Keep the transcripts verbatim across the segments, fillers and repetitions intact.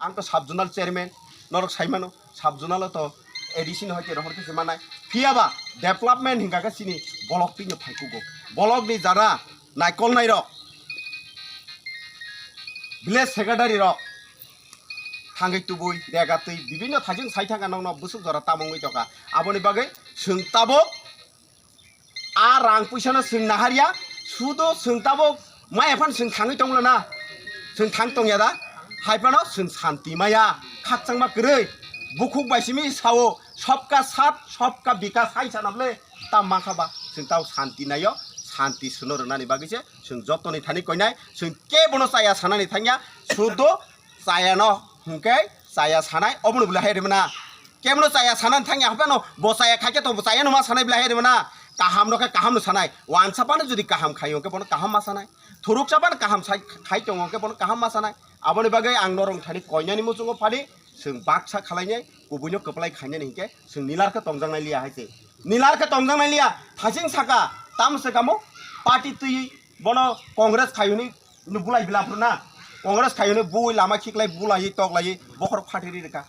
Ang to sub zonal chairman, norok saimano, sub zonal to A D C no hai rohor khe manai. Phiya ba development hinga khe chini block twi no phai kugo. Block ni jara naikolnai rok, village secretary rok thangwi tubui, rega twi, bibinno thaijwng sai thangkha nokno bwswk jora tamungwi tongkha. Aboni bagwi chwng tabuk a rang puisano chwng naharya, sudo chwng tabuk maya phano chwng thangwi tongla na, chwng thang tongya da, hai phano chwng santi maya, khakchangma kwrwi, bukhuk bai simi sao, sobka sat, sobka bikas hai sana bwle, tam mankha ba, chwng tau santi naio, santi swno rwnani bagwi se, chwng jotoni thani koinai, chwng kebono chaya sanani thangya, sudo chayano hwnkhe chaya sanai, obono bwle hai rwmana. Kebono chaya sanani thangya haphano, bo chaya khaikhe to bo chayano ma sanai bwle hai rwmana. Kaham no khe kaham no sanai. Wansa phano jodi kaham khaio hwnkhe bono kaham ma sanai. Thuruksa phano kaham sai khai tongo hwnkhe bono kaham ma sanai. Aboni bagwi ang norok thani koinani muchungo phadi, chwng baksa khalainai, kubuino kwplai khainani hinkhe chwng nilar khe tongjaknai liya hai se. Nilar khe tongjaknai liya, thaching saka, tamo se kamo, party twi bono Congress khai hwnwi no bulai bila phuru na. Congress khai hwnwi bui lama khiklai bulai toklai bokhorok phatiri rwkha.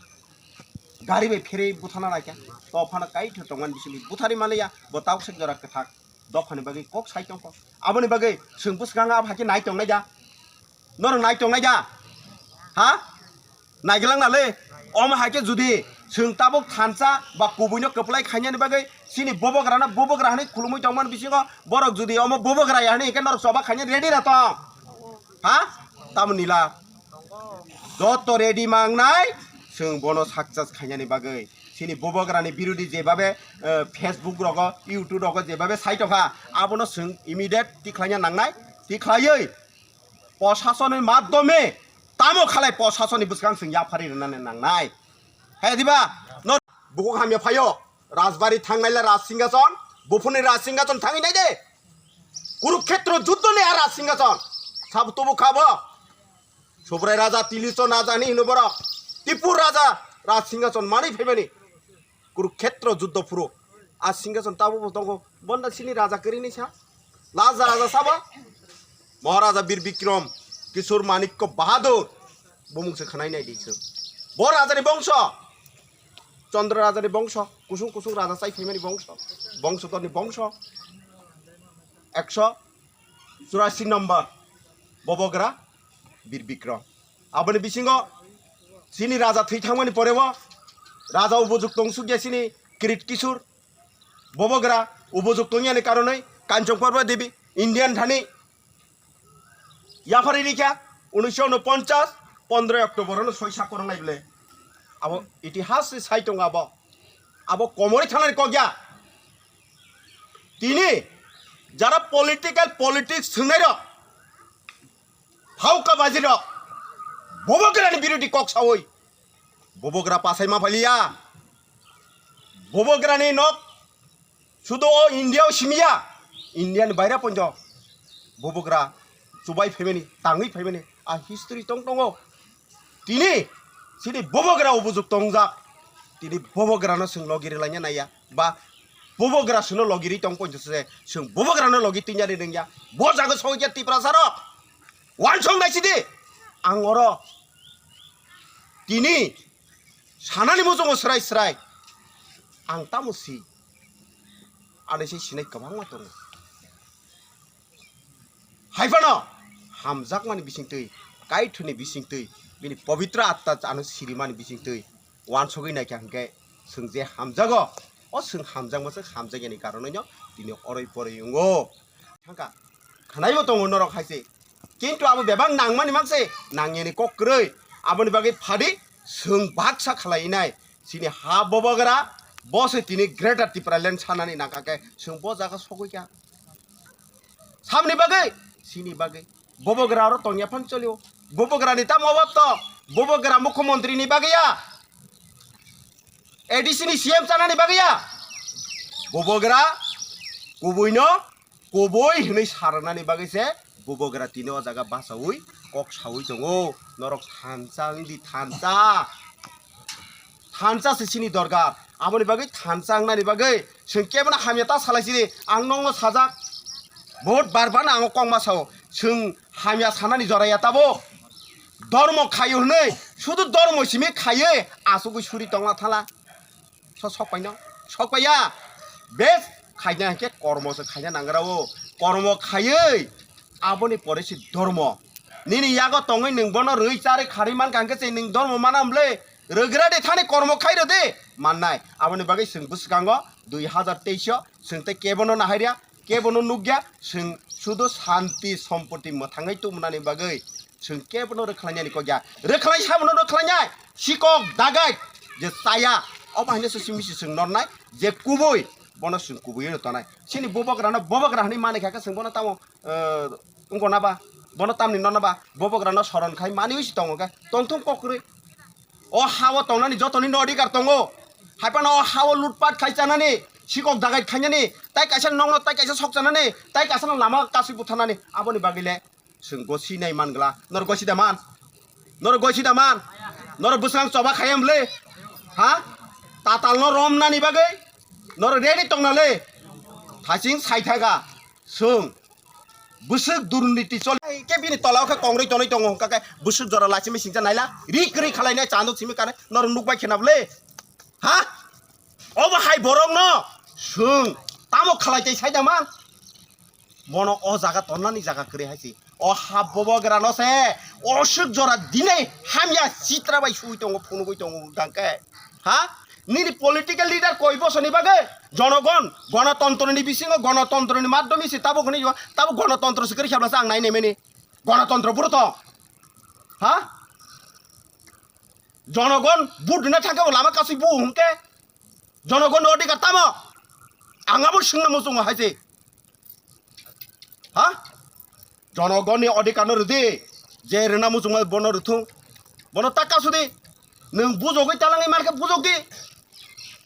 Gari bai pherwi buthana naikha. To phano kaitho tongmani bisingtwi buthari manliya, bo tauk sek jora kwthak dophani bagwi kok sai tongkho. Aboni bagwi chwng bwskango abo hai khe nai tongnai da? Norok nai tongnai da? Ha? Naigilang na le. Omo hai khe jodi chwng tabuk thansa ba kubuino kwplai khainani bagwi chini bubagrano bubagra hwnwi khulumwi tongmani bisingo borok jodi omo bubagra ya hwnwi hinkhe norok choba khainani ready ra tong? Ha? Tamo nila. Joto ready mangnai chwng bono success khainani bagwi. Chini bubagrani birodi jebabe, eh, Facebook rogo, YouTube rogo jebabe sai tongkha, abono chwng immediate tikhlaina nangnai, tikhlaiwi posasoni madhyome tamo khalai posasoni bwskang chwng yaphari rwnani nangnai. Hai diba? No bukhuk hamya phaio, Rajbari thangnaila Raj Singhason, buphurni Raj Singhason thangwi nai de. Kurukhetro juddhoni a Raj Singhason. Sabo tubu khabo. Subrai Raja Tiliso Naja hini hino borok. Tipur Raja Raj Singhason manwi phaimani. Kurukhetro juddho phuru a Singhason tabukbo tongo. Bonda sini raja kwrwini sa? Laja raja sabo? Maharaja Bir Bikram Kishore Manikya Bahadur. Bo mungsa khwnai nai di chwng. Bo rajani bongso. Chandra rajani bongso. Kusung kusung raja chai phaimani bongso. Bongso torni bongso. Ekso churasi number. Bobogra Bir Bikram. Aboni bisingo chini raja thwi thangmani porebo raja ubojok tongsukya chini Kirit Kishore. Bobogra ubojok tongyani karonwi Kanchong Parba Devi Indian thani yaphari rikha unisho unoponchas pondroi October ono soi sak korong lai bwle. Abo itihas ni sai tongo abo. Abo komori thangnani kok ya. Tini jara political politics thwngnai rok, phauka baji rok, bubagrani birodi kok sawi, bubagra pasai ma phaliya, bubagrani nok sudo o India o simiya, India ni baira ponjo bubagra chubai phaimani, tangwi phaimani, a history tong tongo. Tini chini bubagra ubujok tongjak. Tini bubagrano chwng logi rwlaina naiya ba bubagra chwngno logi rwi tong ponjo se chwng bubagrano logi twinyani rwngya. Bo jaga songya Tiprasa rok wansong naisidi. Ang oro tini sanani muchungo srai srai ang tamo si ani se sinai kwbangma tongo. Hai phano hamjakmani bisingtwi, Kaitorni bisingtwi, bini pobitro atma ano sirimani bisingtwi wansugwi naikha hwnkhe chwng je hamjago, o chwng hamjakma se hamjakya ni karonwino tini oroi poroi wngo. Thangkha, khanaibo tongo norok hai se, kintu abo bebak nangmani mang se, nangyani kok kwrwi, aboni bagwi phadi chwng baksa khalai nai, chini ha bubagra, bo se tini Greater Tipraland sanani nangkha khe chwng bo jaga sogwi kha. Samni bagwi, sini bagwi. Bubagra oro tongya phan cholio. Bubagra ni tamo obab to. Bubagra mukhyamantri ni bagwi ya. A D C ni C M chanani bagwi ya. Bubagra kubui no kubui hwnwi sarnani bagwi se bubagra tini o jaga bachaui kok saui tongo. Norok thansa wngdi thansa. Thansa se chini dorkar. Aboni bagwi thansa wngnani bagwi chwng kebono hamya ta salai sidi. Ang nokno sajak. Bahut bar bar no ang kok ma sao. Chwng hamya sanani jora ya tabuk. Dormo khaio hwnwi Sudu dormo simi khaiwi asugwi suri tongna thala. So sok paino? Sok paiya. Bes khaina hwnkhe kormo se khaina nangra o. Kormo khaiwi aboni pore se dormo. Nini yago tongwi nwng bono rwi charwi kharwi mankha hwnkhe se nwng dormo mana hwnle? Rwgra de thani kormo khairo de mannai. Aboni bagwi chwng bwskango dui hazar teis o chwng tei kebono nahairya, kebono nukya, chwng sudu santi sompoti mwthangwi tubunani bagwi chwng kebono rwkhlainani kokya. Rwkhlai sabono rwkhlainai, sikok dagai je chaya, obo haino se simi se chwng nornai, je kubui, bono chwng kubui no tonai. Chini bubagrano bubagra hwnwi mani kha khe chwng bono tamo, eh, wngkona ba, bono tamni nona ba, bubagrano soron khai mani wisi tongo khe, tongthung kokrwi. O ha-o tongnani jotoni no adhikar tongo. Hai phano o ha-o lutpat khai chanani, sikok dagai khainani, tai kaisa nokno tai kaisa sok chanani, tai kaisa no lama kasui butharnani, aboni bagwi le chwng gosi nai man gla. Nor gosi da man? Nor gosi da man? Nor bwswng choba khayam le? Ha? Tatal no romnani bagwi? Nor ready tongna le? Thaching sai thaga. Chwng bwswk durniti choli khe bini tola o khe kongrwi tonwi tongo hwnkha khe bwswk jora lachimwi singcha naila ri kwrwi khalainai chanduk simi kanai norok nukbai khe nabole? Ha? Obo hai borok no chwng tamo khalai tei sai da man? Bono o jaga tonnani jaga kwrwi hai se. O ha bubagra no se oswk jora dinai hamya sitra bai sui tongo, phunugwi tongo hwnkha khe. Ha? Nini political leader koi bosoni bagwi jonogon gonotontroni bisingo gonotontroni madhyome se tabuk hwnwi tabuk gonotontro se kwrwi khe ang nai nemeni gonotontro buro to ha jonogon vote rwna thangkhe bo lama kasui bu hwnkhe jonogonni odhikar tamo ang abo swngna muchungo hai se. Ha? Jonogonni odhikar no rwdi. Je rwna muchungma bono rwthung. Bono ta kasudi. Nwng bujogwi talangwi mankhe bujokdi.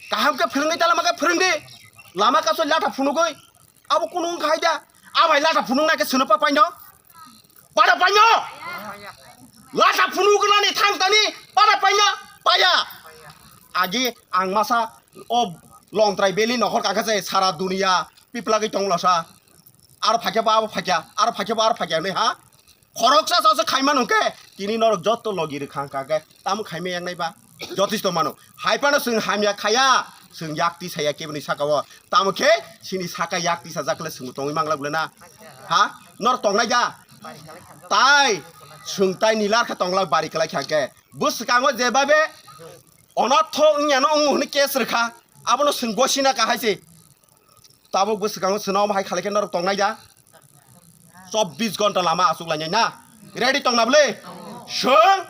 Kaham khe phwrwngwi talangma khe phwrwngdi. Lama kaso latha phunugwi. Abo kunu wngkha hai da. Abai latha phunuknai khe swnapa paino? Para paino? Latha phunugnani thangtani para paino? Paya. Agi ang masa o Longtrai Valley nokhor kakhe se sara duniya piplagwi tongla sa. Aro phakya ba abo phakya, aro phakya ba aro phakya hinwi ha. Khoroksa sa se khaima nungkhe tini norok jotto logi rwkha khe tamo khaima yaknai ba. Jotisto mano. Hai phano chwng hamya khaya, chwng yakti saya keboni saka o. Tamo khe chini saka yakti sajak le chwng tongwi mangla bole na. Ha? Nor tongnai da? Tai chwng tai nilar khe tongla bari kwlai kha khe. Bwskango jebabe onatho wngya no wng hwnwi case rwkha. Abono chwng gosina kahai se. Tabuk bwskango chwngno omo hai khalai khe norok tongnai da? Chobbish ghonta lama achuk lainai na? Ready tongna bwle? Chwng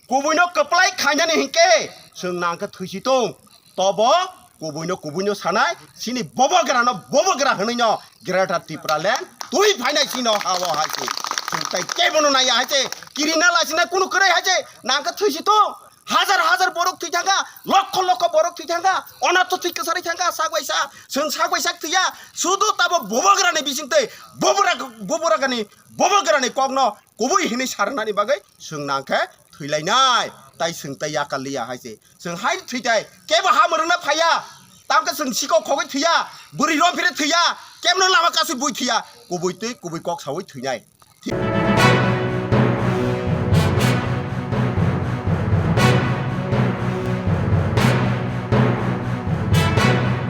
kubuino kwplai khainani hinkhe chwng nangkhe thwisi tong. Tobo kubuino kubuino sanai, chini bobogra no bobogra hwnwi no Greater Tipraland twi phainai chino ha-o hai se. Chwng tai kebono naiya hai se. Kirina laisina kunu kwrwi hai se. Nangkhe thwisi tong. Hajar hajar borok thwi thangkha, lokho lokho borok thwi thangkha, onatho thwi kwsarwi thangkha, sak bai sak, chwng sak bai sak thwiya, sudu tabo bubagrani bisingtwi, bubura-, buburagani, bubagrani kokno kubui hinwi sarnani bagwi chwng nangkhe thwilainai, tai chwng tai yakal liya hai se. Chwng hai thwi tai, kebo ha mwrwkna phaiya, tamkhe chwng sikok khogwi thwiya, bwrwi romphirwi thwiya, kebono lama kasui bui thwiya, kubui twi kubui kok saui thwinai.